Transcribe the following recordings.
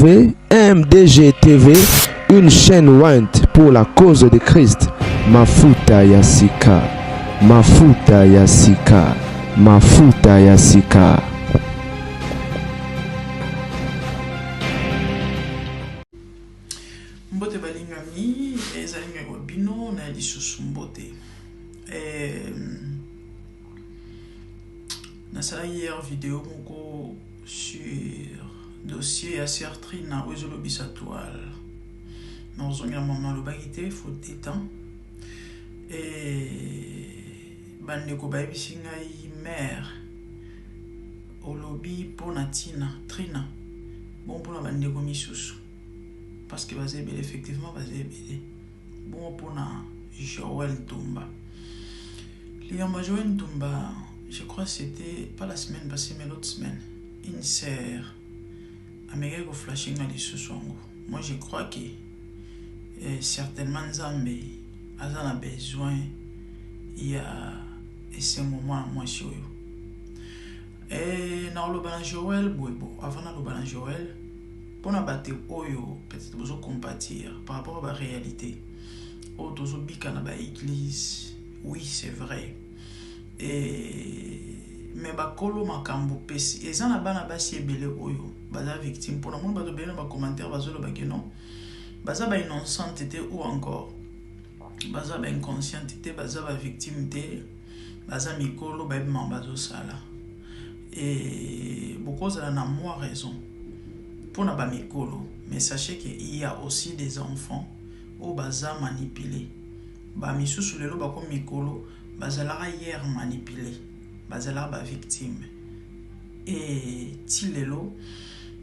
MDG TV, une chaîne ointe pour la cause de Christ. Mafuta ya sika, mafuta ya sika, mafuta ya sika. Mbote balingami, ezali ngai wa bino na lisusu mbote. Eh, nasalaki hier video moko sur dossier ya sœur Trina oyo ezolobisa toile. Nakozongela mama alobaki te faute de temps. Eh, bandeko bayebisi ngai mère olobi mpo na tina Trina bon mpo na bandeko misusu parce que baza ebele effectivement baza ebele bongo mpo na Joël Ntumba likambo ya Joël Ntumba je crois c'était pas la semaine passée mais l'autre semaine une sœur amekaki koflashe nga lisusu yango moi je crois que eh, certainement nzambe aza na besoin ya esengo mwana mwasi oyo eh, nakoloba na Joël boye bo avant naloba na Joël mpona bato oyo peut-être bozo compatir par rapport à ba réalité oyo tozobika na ba église oui c'est vrai et mais bakolo makambo pesi eza na bana basi ebele oyo baza victime mpona moni bato ebele na bacommentaire bazoloba ke non baza ba innocente te ou encore baza ba inconsciente te baza ba victime te baza mikolo bayebi makambo bazosala et bokozala na mwa raison mpona bamikolo mais sachez que il y a aussi des enfants oyo baza manipulé bamisusu lelo bakomi mikolo bazalaka hier manipulé bazalaka bavictime et ti lelo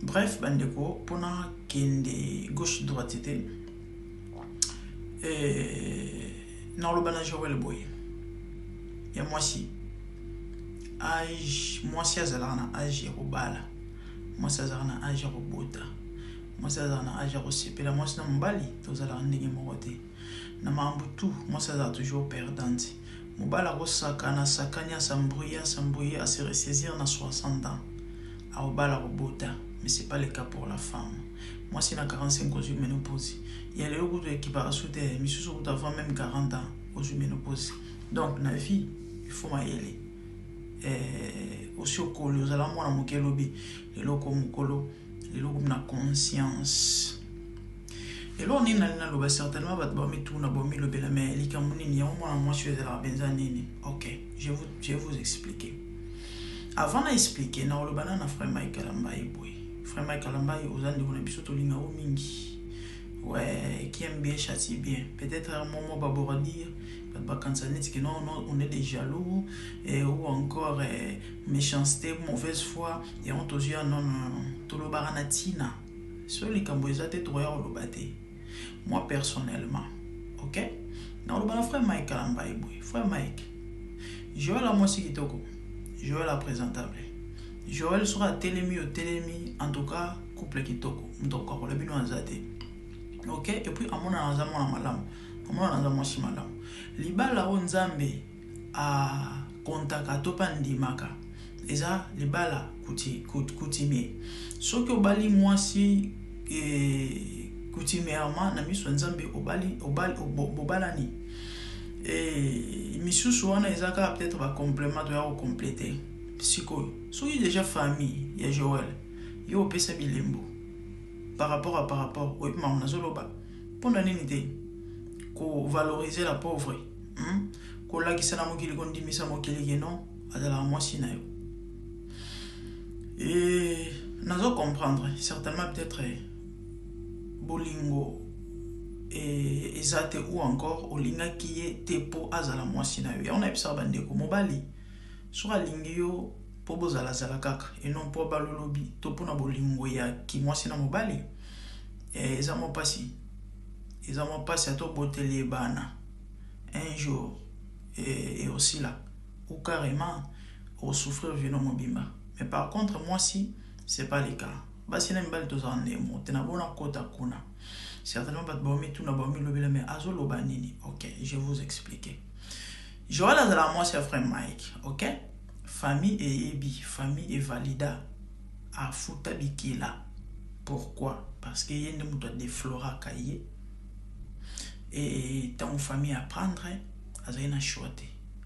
bref bandeko mpona kende gauche droite te naloba na Joël boye ya mwasi age mwasi azalaka na age ya kobala mwasi azalaka na age ya kobota mwasi azalaka na age ya kosepela mwasi na mobali tozalaka ndenge moko te na makambo tu mwasi azalaka toujours perdante mobali akosakana sakani asambrouye asambrouye ase ressaisir na 60 ans akobala kobota mais c'est pas le cas pour la femme mwasi na 45 ozwi ménopause ya lelo kutu ekipaka su te misusu kutu avant même 40 ans ozwi ménopause donc na vie il faut mayele eh, osi okoli ozala mwana moke elobi lelo oko mokolo lelo okomi na conscience eloko nini nali naloba certainement bato bamituna bamilobela mais likambo nini yango mwana mwasi oyo ezalaka mpenza nini ok je vais vous expliquer avant na expliquer nakoloba na na frère Mike Kalambayi boye frère Mike Kalambayi oza ndeko na biso tolinga yo mingi ouais qui aime bien châtie bien peut-être un moment baboradir bato bakanisa neti que non non on est des jaloux et, ou encore eh, méchanceté mauvaise foi yango tozwi ya non non non tolobaka na ntina soki likambo eza te tokoya koloba te moi personnellement ok nakoloba na frère Mike Kalambayi boye frère Mike Joël amwasi kitoko Joël a présentable Joël soki atelemi otelemi en tout cas couple kitoko moto akokakola bino aza te ok et puis amonana aza mwana malamu amonana aza mwasi malamu libala oyo nzambe akontaka to mpe andimaka eza libala coutumier soki obali mwasi e, coutumièrement na miso ya nzambe obali, obali, bobalani e, misusu wana eza kaka peut-être bacomplément toya kocompléter sikoyo soki déjà famille ya Joël yo opesa bilembo par rapport oyebi makambo nazoloba mpona nini te kovaloriser la pauvre, Kolakisa na mokili kondimisa mokili ke non azalaka mwasi na yo e nazo comprendre certainement peut-être bolingo eza te ou encore olingaki ye te mpo azala mwasi na yo yango nayebisaka bandeko mobali soki alingi yo mpo bozalazala kaka eno mpo balolobi to mpona bolingo ya kimwasi na mobali eza mwa mpasi eza mwa mpasi ata oboteli ye bana un jour eosila ou carrément osouffrir vino mobimba mais par contre mwasi c'est pas le cas basi na mibali tozala ndemo te na bona kota kuna certainement bato baomituna baomilobela mais azoloba nini ok je vous expliquer Joël azalaka mwasi ya frère Mike ok famille eyebi famille evalida afuta bikila. Pourquoi? Parce que ye nde moto adefloraka ye. E ntango famille apprendre, azali na choix te.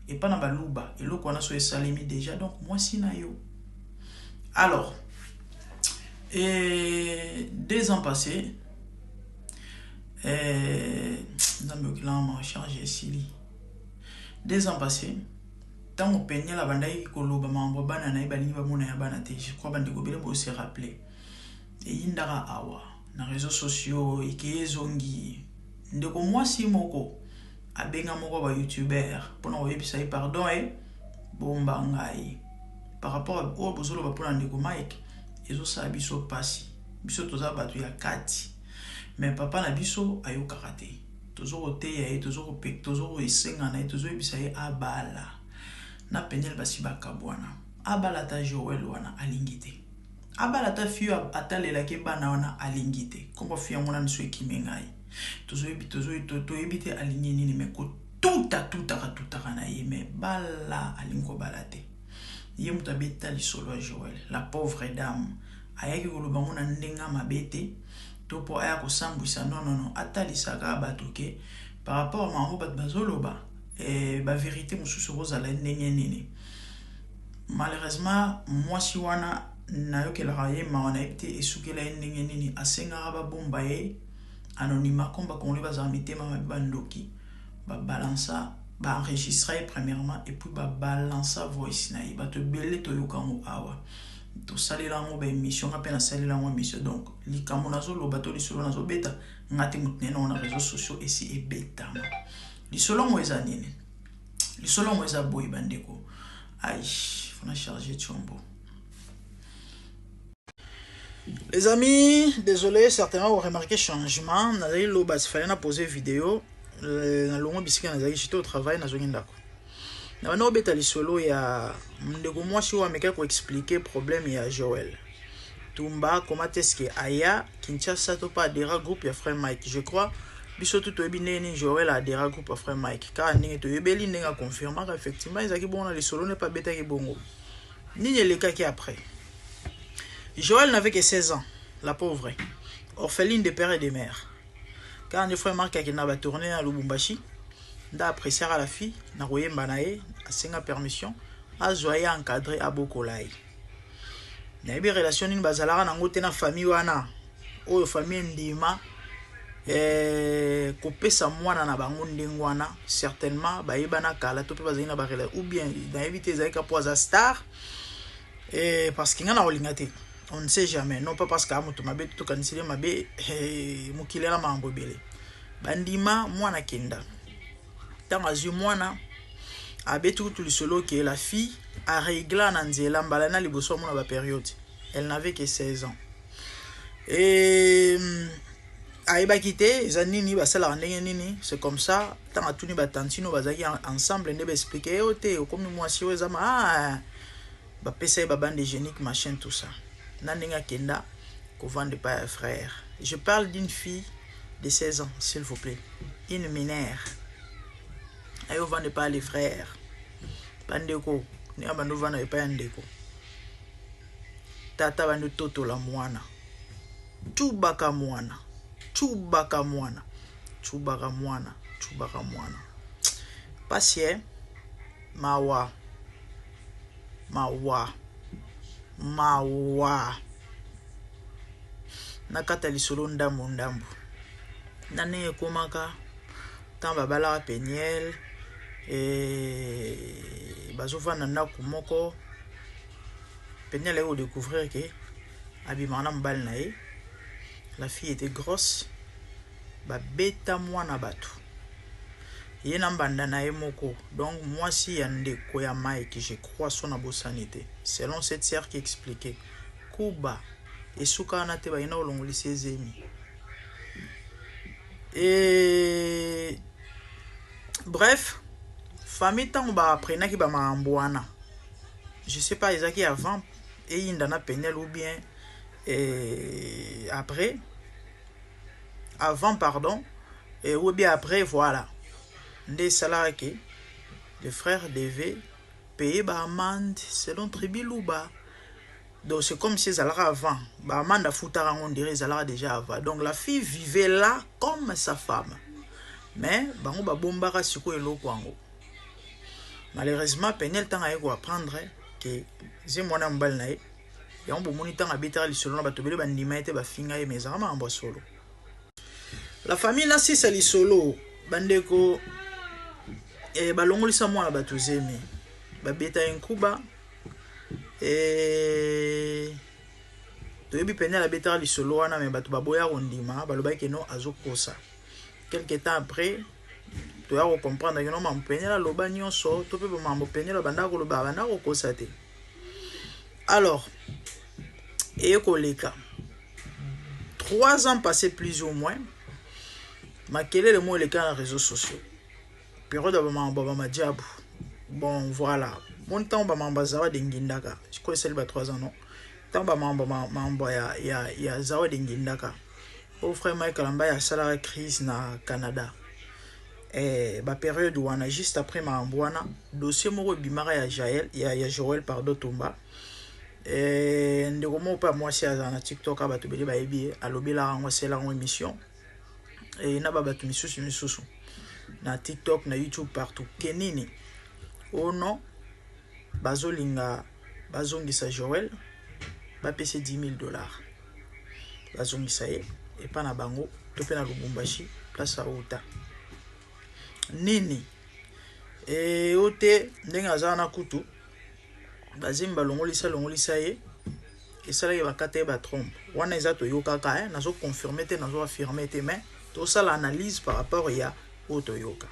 Epa na baluba, eloko wana so esalemi déjà, donc mwasi na yo. Alors, et 2 ans passés, Nzambe okilanga ma recharge esili. 2 ans passés, ntango Peniel abandaki koloba makambo bana na ye balingi bamona ya bana te, je crois bandeko ebele bose rappeler, eyindaka awa na réseaux sociaux, ekeye ezongi. Ndeko mwasi moko abenga moko bayoutubeur mpona koyebisa ye: "Pardon, e bomba ngai par rapport oyo bozoloba mpona ndeko Mike, ezosala biso mpasi. Biso toza bato ya kati, mais papa na biso ayokaka te. Tozokoteya ye, tozokoesenga na ye, tozoyebisa ye abala na Peniel, basi bakabwana, abala ata Joel wana, alingi te. Abala ata fille atalelaki bana wana, alingi te. Kombo fille yango nani so ekimi ngai, toyebi te alingi nini, mais kotuta tutaka tutaka na ye, mais bala alingi kobala te." Ye moto abeta lisolo ya Joel. La pauvre dame ayaki koloba ngo na ndenge mabe te to mpo aya kosambwisa, non, non, non, atalisaka bato ke par rapport makambo bato bazoloba, bavérité mosusu ekozala ndenge nini. Malheureusement, mwasi wana nayokelaka ye mawa, nayebi te esukela ye ndenge nini. Asengaka babomba ye anonymat, comme bakongoli bazala mitema mabe, bandoki babalansa, baenregistra ye premièrement et puis babalansa voice na ye. Bato ebele toyoka yango awa, tosalela yango baémission, nga mpe nasalela yango émission. Donc likambo nazoloba to lisolo nazobeta, nga te motu nene na réseaux sociaux esi ebetama. Lisolo yango eza nini? Lisolo yango eza boye, bandeko. Ai, faut na charger tiombo. Les amis, désolé, certainement vous remarquez changement. Nazali loba, fallait na poser vidéo na longo bisika nazali, j'étais au travail, nazongi ndako. Na banda obeta lisolo ya ndeko mwasi oyo amekaki koexpliquer problème ya Joel Tumba, comment est-ce que aya Kinshasa to pa adhéra groupe ya frère Mike. Je crois biso tu toyebi ndenge nini Joel adhéra groupe ya frère Mike, kaka ndenge toyebeli, ndenge aconfirmaka effectivement ezalaki bongo na lisolo ne mpe abetaki bongo. Nini elekaki après? Joël n'avait que 16 ans, la pauvre, orpheline de père et de mère. Quand le frère Marc akenda batourné na Lubumbashi, nde appréciaka la fille na koyemba na ye, asenga permission azwa ye, encadré, abokola ye. Nayebi relation nini bazalaka nango te na famille wana, oyo famille ndima kopesa mwana na bango ndenge wana. Certainement bayebana kala to mpe bazali na barela, ou bien nayebi te, ezalaki mpo aza star, parce que ngai na kolinga te, on ne sait jamais. Non pas parce que moto mabe, tokaniseli mabe, mokili na makambo ebele. Bandima mwana kenda. Ntango azwi mwana, abeti kutu lisolo ke la fille arégla na nzela mbala na liboso amona bapériode. Elle n'avait que 16 ans et ayebaki te eza nini, basalaka ndenge nini. C'est comme ça, ntango atuni batantine oyo bazalaki ensemble, nde baexpliquer ye oyo te okomi mwasi oyo eza ma ah, bapesa ye babande hygiénique, machin, tout ça, na ndenge akenda kovanda epai ya frère. Je parle d'une fille de 16 ans, s'il vous plaît, une mineure aye ovanda epai ya les frères. Bandeko, ndenge bando ovanda epai ya ndeko, tata bandi ototola mwana, tubaka mwana, tubaka mwana, tubaka mwana, tubaka mwana. Pasi e mawa, mawa, mawa. Na kati ya lisolo ndambo ndambo na ndenge ekomaka, ntango babalaka Peniel, bazovanda ndako moko, Peniel aye kodécouvrir ke abimaka na mobali na ye. La fille était grosse. Babeta mwana bato, ye na mbanda na ye moko, donc mwasi ya ndeko ya Mike, je crois, so na bosani te, selon cette sœur qui expliquait. Kuba esuka wana te, bayina kolongolisa ezemi. E bref, famille, ntango baaprenaki bamakambo wana, je sais pas ezalaki avant eyinda na Peniel ou bien après, avant, pardon, ou bien après, voilà nde esalaka ke le frère devait payer baamende selon tribu luba. Donc c'est comme si ezalaka avant baamande afutaka yango, ndire ezalaka déjà avant. Donc la fille vivait là comme sa femme, mais bango babombaka sikoyo eloko yango. Malheureusement, Peniel, ntango aye koapprendre ke zemi wana mobali na ye, yango bomoni ntango abetaka lisolo na bato ebele, bandima ye te, bafinga ye, mais ezalaka makambo ya solo. La famille, nasisa lisolo, bandeko, balongolisa mwana bato zemi, babeta ye nkuba. Toyebi Peniel abetaka lisolo wana, mais bato baboya kondima, balobaki no azokosa. Quelque temps après, toya kocomprendre ke no, mambo Peniel aloba nyonso to mpe bamambo Peniel abandaka koloba, abandaka kokosa te. Alors eye koleka 3 ans passé plus ou moins, makelele mo eleka na réseaux sociaux, période ya bamambo ya bamadiabu. Bon, voilà, moni ntango bamambo ya Zawadi engindaka sikoyo, esali ba 3 ans, non? Ntango bamambo mambo ya Zawadi engindaka, o frère Mike Kalambay asalaka crise na Canada, bapériode wana, juste après makambo wana, dossier moko ebimaka ya Jael, ya Joel, pardon, Tumba. Ndeko moko mpe ya mwasi azala na TikTok, a bato ebele bayebi ye, alobelaka yango, asalelaka yango émission na babato misusu misusu na TikTok, na YouTube, partout, ke nini o non, bazolinga bazongisa Joel, bapesa 10 000 $, bazongisa ye epa na bango to mpe na Lubumbashi, place auta nini. O te, ndenge aza wana kutu, bazemi balongolisa longolisa ye, esalaki bakata ye batrompe wana. Eza toyokaka, nazoconfirme te, nazoaffirme te, mais tosala analyse par rapport ya oyo toyoka.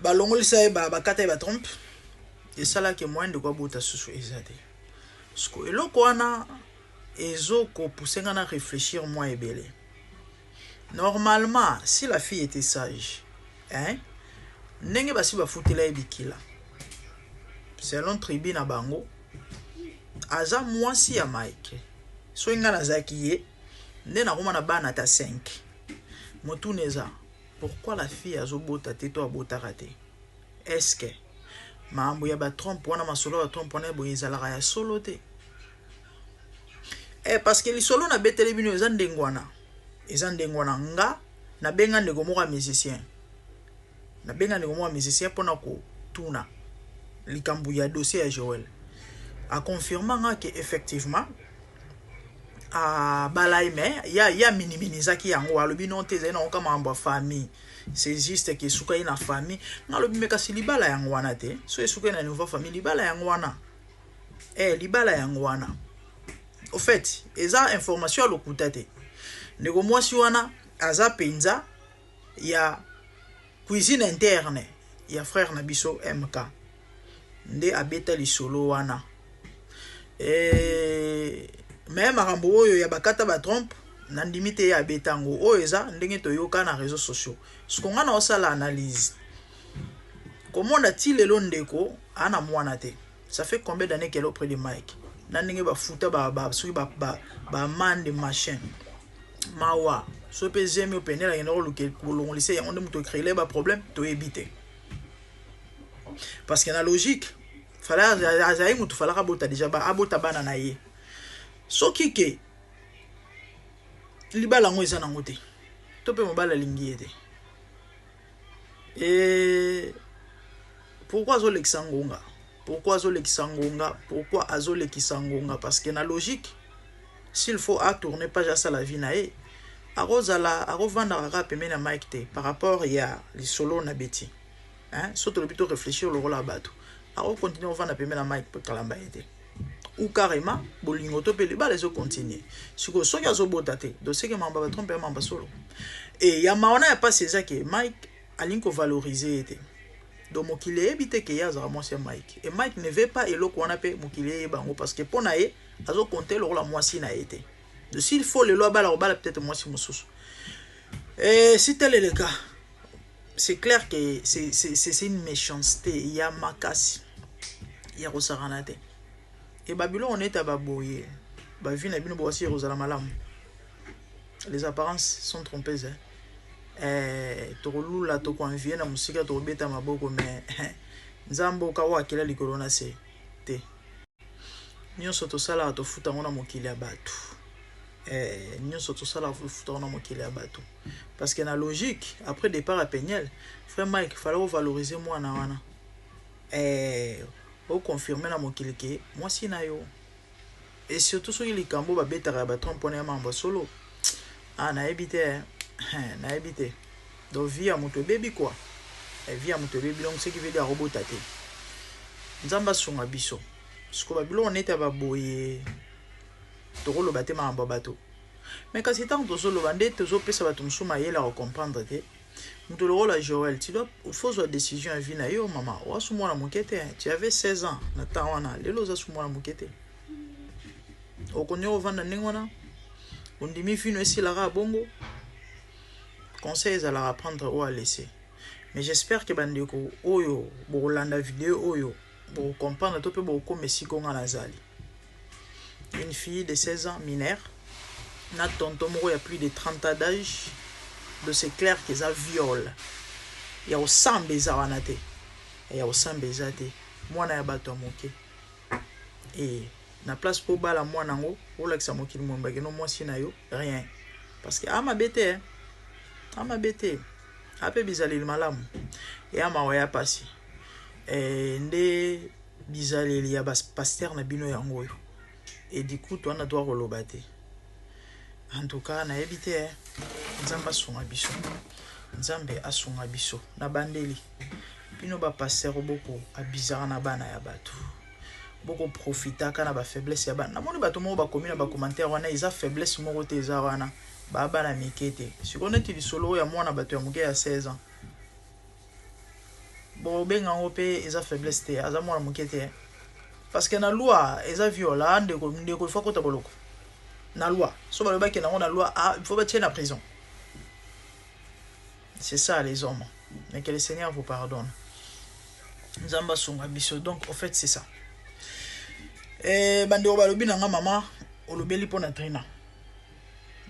Balongolisa ye, bakata ye batrompe, esalaki moyen ndeko abota susu eza te. Siko eloko wana ezokopousse nga na réfléchir mwa ebele. Normalement, si la fille était sage, hein, ndenge basi bafutela ye bikila selon tribu na bango, aza mwasi ya Mike. Soki ngai nazalaki ye, nde nakoma na bana ata 5. Motuna eza: pourquoi la fille azobota te to abotaka te? Est-ce makambo ya batrompe wana, masolo ya batrompe wana boye, ezalaka ya solo te? Parce que lisolo nabeteli bino eza ndenge wana, eza ndenge wana. Nga nabenga ndeko moko ya musicien, nabenga ndeko moko ya musicien mpona kotuna likambo ya dossier ya Joel. Aconfirma nga ke effectivement abala ye, mais ya miniminisaki yango, alobi non te, ezali nango ka makambo ya famille, c'est juste ke esuka ye na famille. Nga alobi: mais kasi libala yango wana te? So esuka ye na niveau famille, libala yango wana, libala yango wana. Au fait, eza information ya lokuta te. Ndeko mwasi wana aza mpenza ya cuisine interne ya frère na biso MK, nde abeta lisolo wana. Mais makambo oyo ya bakata batrompe, nandimi te ye abeta yango. Oyo eza ndenge toyoka na réseaux sociaux. Siko nga na osala analyse, komona ti lelo ndeko ana mwana te, ça fait combien d'années qu'elle est auprès de Mike? Na ndenge bafuta soki bamande machin, mawa. So mpe zemi opendela akende koluka kolongolisa yango, nde moto ecréele baproblème, toyebi te. Parce que na logique, fala azali motu falaka abota déjà, abota bana na ye. Soki ke libala yango eza nango te, to mpe mobali alingi ye te, e pourquoi azolekisa ngonga? Pourquoi azolekisa ngonga? Pourquoi azolekisa ngonga? Parce que na logique, s'il faut atourner page, asala vie na ye, akozala akovandaka kaka pembeni ya Mike te. Par rapport ya lisolo na beti, hein? So tolobi to réfléchir lokola bato, akocontinue kovanda pembeni na Mike Kalamba ye te, ou carrément bolingo to mpe libala ezocontinue. Sikoyo soki azobota te, donc seke mamba batrompe ya mamba solo. E ya mawana ya mpasi eza ke Mike alingi kovalorize ye te. Donc mokili eyebi te ke ye azalaka mwasi ya Mike, et Mike ne veut pas eloko wana mpe mokili eyeba yango, parce que mpo na ye azokonte lokola mwasi na ye te. Donc s'il faut lelo abala, kobala peut-être mwasi mosusu. Et si tel est le cas, c'est clair que c'est une méchanceté ya makasi ya kosakana te. E babiloko neti ya baboye, bavie na bino bokasi kozala malamu. Les apparences sont trompeuses, hein? Tokolula, tokoenvie na mosika, tokobeta maboko, mais Nzambe oka oyo akela likolo na se te. Nyonso tosalaka tofuta yango na mokili ya bato. Eh, nyonso tosalaka tofuta yango na mokili ya bato. Parce que na logique, après départ ya Peniel, frère Mike, fallait valoriser mwana wana. Eh, oconfirme na mokili ke mwasi na yo. Et surtout soki likambo babetaka ya batrompe wana ya mambo solo. Ah, nayebi te, nayebi te. Donc vie ya moto ebebi quoi. Vie ya moto ebebi, donc ce qui veut dire akobota te. Nzambe asunga biso. Sikoyo babiloko neti ya baboye tokoloba te makambo ya bato. Mais kasi ntango tozoloba nde tozopesa bato mosusu mayele ya kocomprendre te. Moto lokola Joël, tu dois faut ozwa décision ya vie na yo mama. Oza mwana moke te, tu avais 16 ans na temps wana, lelo oza su mwana moke te. Okondi ovanda ndenge wana, ondimi vino esilaka bongo. Conseil ezalaka prendre ou à laisser. Mais j'espère que bandeko oyo bokolanda video oyo bokocomprendre to mpe bokokoma esika nga nazali. Une fille de 16 ans mineure na tonton moko ya plus de 30 ans d'âge, donc c'est clair que eza viol ya kosamba eza wana te, ya kosamba eza te, mwana ya bato ya moke. E na place mpo obala mwana yango olakisa mokili mobimba keno mwasi na yo, rien, parce que amabe te, amabe te, ape bizaleli malamu eya mawa ya pasi. Nde bizaleli ya bapasteur na bino yango oyo. Et du coup towana toa koloba te. En tout cas nayebi te, Nzambe asunga biso, Nzambe asunga biso. Na bandeli bino bapasteur boko abizaka na bana ya bato, boko profitaka na bafaiblesse ya bana. Namoni bato moko bakomi na bacommentaire wana, eza faiblesse moko te, eza wana baa bana mike te. Sikoyo neti lisolo oyo ya mwana bato ya moke ya 16 ans, bobenga yango mpe eza faiblesse te, aza mwana moke te. Parce que na loi eza viol, ndeko ndeko il faut akota boloko na loi. So balobaki nango na loi, ah, il faut batie na prison. C'est ça les hommes. Mais que le Seigneur vous pardonne. Nzambe asunga biso. Donc au fait c'est ça. Eh, bandeko balobi na nga mama olobeli mpo na Trina,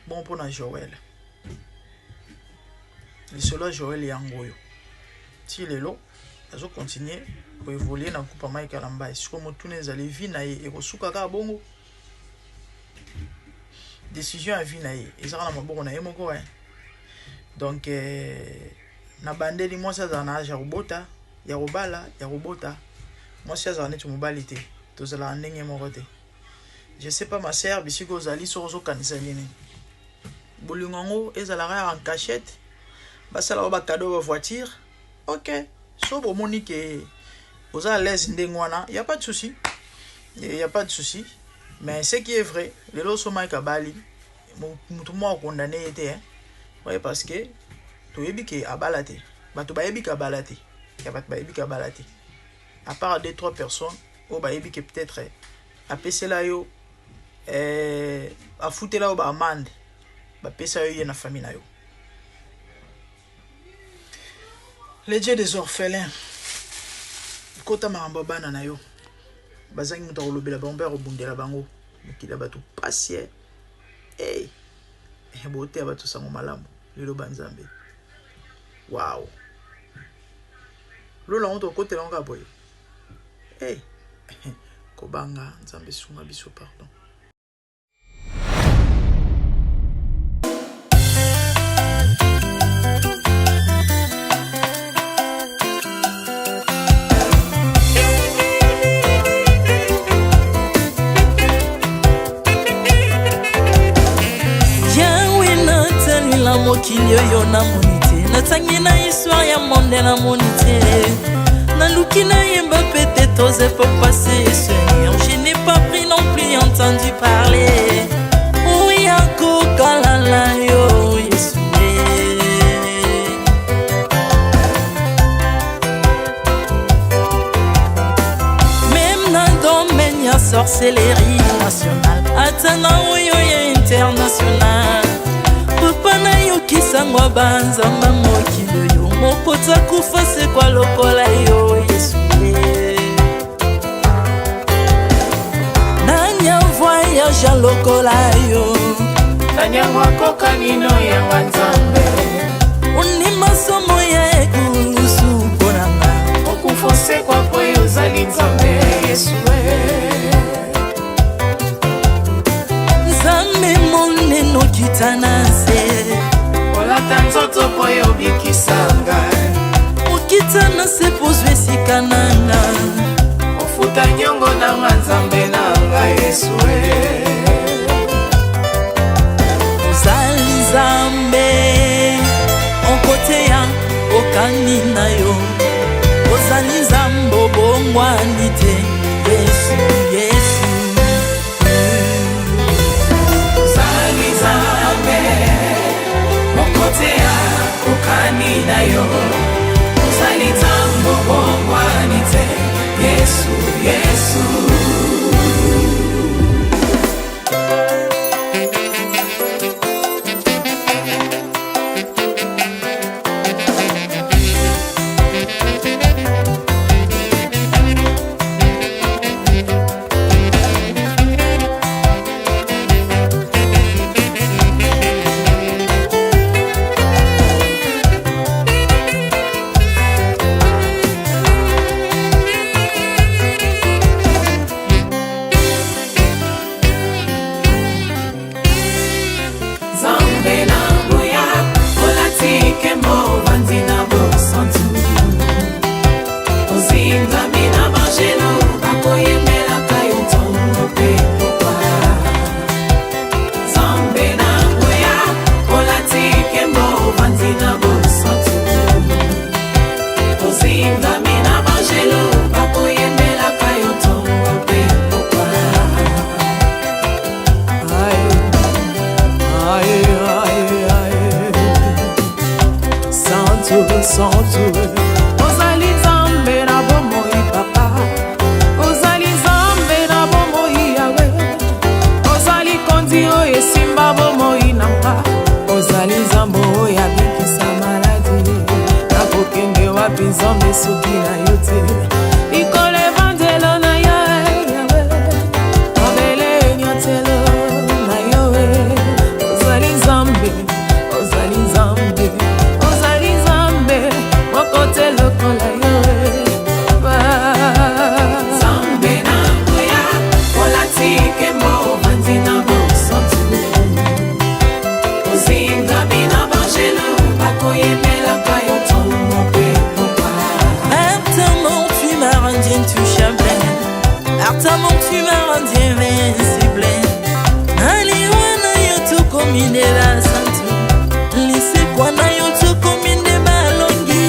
bon mpo na Joël, lisolo ya Joël yango oyo ti lelo azocontinue koévolue na groupe ya Mike Kalambay. Sikoyo motuna ezali, vie na ye ekosuka kaka bongo? Décision ya vie na ye ezaka na maboko na ye moko. Donc na bandeli, mwasi azala na age ya kobota, ya kobala, ya kobota. Mwasi azala neti mobali te, tozalaka ndenge moko te. Je sais pas, ma sœur, bisika ozali, soki ozokanisa nini, bolingo yango ezalaka ya en cachette, basala ba bacadeau, bavoiture, ok. So bomoni ke oza à l'aise ndenge wana, y a pas de souci, y a pas de souci. Mais ce qui est vrai, lelo so Mike abali, mutu moko akondane ye te, ouais, parce que toyebi ke abala te, bato bayebi ke abala te, ya bato bayebi ke abala te, à part deux trois personnes oyo bayebi ke peut-être apesela yo, afutela yo baamende, bapesa yo ye na famille na yo. Le Dieu des orphelins, kota makambo ya bana na yo bazangi moto akolobela bango mpe akobundela bango. Mokili ya bato pasi e boteya bato sango malamu, liloba Nzambe. Wow, lola yango tokotela yango kaka boye. Kobanga Nzambe esunga biso, pardon. Yawe, natalela mokili oyo, namoni te. Natangi na histoire ya monde, namoni te. Naluki nayemba peut-être aux époques passées, Seigneur, je n'ai pas pris non plus entendu parler oya kokalala yo Yesu. Même na domaine ya sorcellerie nationale, ata na oyo ya international, papa, nayokisango banzamba mokili oyo, moko takufa sekwa lokola yo Yesu. Nani avoyage lokola yo? Nani yango akoka nino yanga Nzambe? Ondima somo ya ekulusu mpo na nga. Okufa, osekwa po yo ozali Nzambe, Yesu. Nzambe monene okita na nse. Olata nzoto mpo yo obikisa ngai. Okita na se mpo ozwa esika na nga. Ofuta nyongo na nga Nzambe na nga Yesu e. Ozali Nzambe okoteya okani na yo. Ozali Nzambe obongwani te Yesu, Yesu. Ozali Nzambe okoteya okani na yo. Ozali Nzambe obongwani te Yesu, Yesu. Nzambe na nguya, olati nkembo, ovandi na bosantu. Ozingami na bangelu, bakoyembelaka yo ntongo mpe pokwa. Nzambe na nguya, olati nkembo, ovandi na bosantu. Ozingami na bangelu, bakoyembelaka yo ntongo mpe pokwa. Aïe, aïe, aïe. Santu, santu. Ozali Nzambe na bomoi papa, ozali Nzambe na bomoi yawe, ozali kondi oyo esimba bomoi na nga, ozali Nzambe oyo abikisa maladi. Nakokende wapi Nzambe soki na yo te? Likolo evandelo na yo yawe, mabele enyatelo na yo. Ozali Nzambe, ozali Nzambe, ozali Nzambe moko te lokola yo. Nzambe na nguya, olati nkembo, ovandi na bosantu. Ozingami na bangelu, bakoyembelaka yo ntongo mpe pokwa. Par ta mort, tu m'as rendu intouchable. Par ta mort, tu m'as rendu invincible. Naliwa na yo tokomi nde basantu. Lisekwa na yo tokomi nde balongi.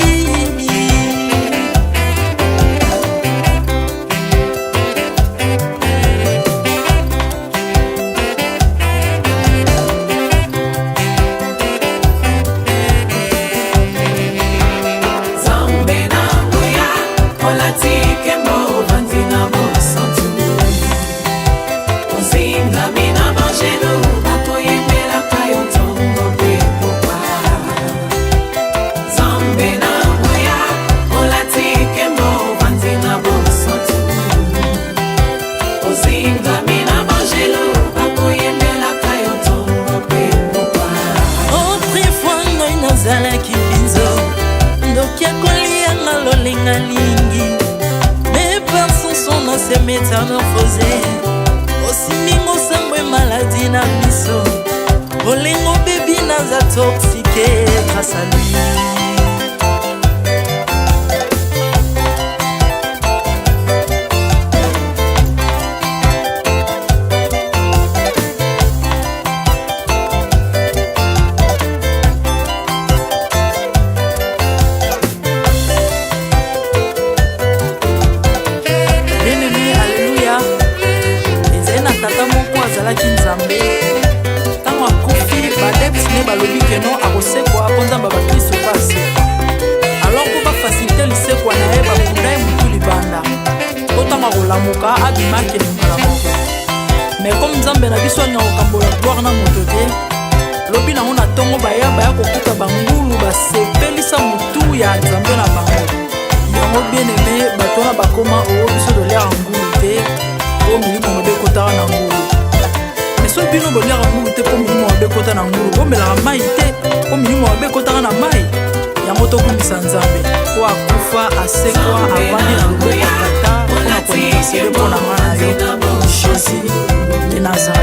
Nzambe na nguya, olati nkembo, ovandi na bosantu. Ozingami na bangelu, bakoyembelaka yo ntongo mpe pokwa. Nzambe na nguya, olati nkembo, ovandi na bosantu. Ozingami na bangelu, bakoyembelaka yo ntongo mpe pokwa. Autrefois ngai nazalaki mbinzo, ndoki akolianga lolenga lingi. Mais par son son na se métamorphosé. Osimbi mosango e maladi na miso. Bolingo bebi naza toxique grâce à lui. Bien-aimé, alleluya. Ezali na tata moko azalaki Nzambe. Ntango akufi, baadepte ne balobi keno akosekwa mpo Nzambe ya bakristo mpe asekwa. Alors mpo bafacilite lisekwa na ye, bakunda ye motu libanda mpo ntango akolamuka abima akende mbala moko. Mais comme Nzambe na biso alingaka kokambola gloire na moto te, lobi nango na ntongo baya baya kokuta bangulu basepelisa motu ya Nzambe na bango. Yango bien-aimé, bato wana bakoma oo biso toliaka ngulu te mpo milimo mabe ekotaka na ngulu. Mais soki bino boliaka ngulu te mpo milimo mabe ekota na ngulu, bomelaka mai te mpo milimo mabe ekotaka na mai. Yango tokumbisa Nzambe mpo akufa, asekwa, avandi na loboko ya Tata mpona kointercede mpo na nga na yo. Jésus de Nazareth.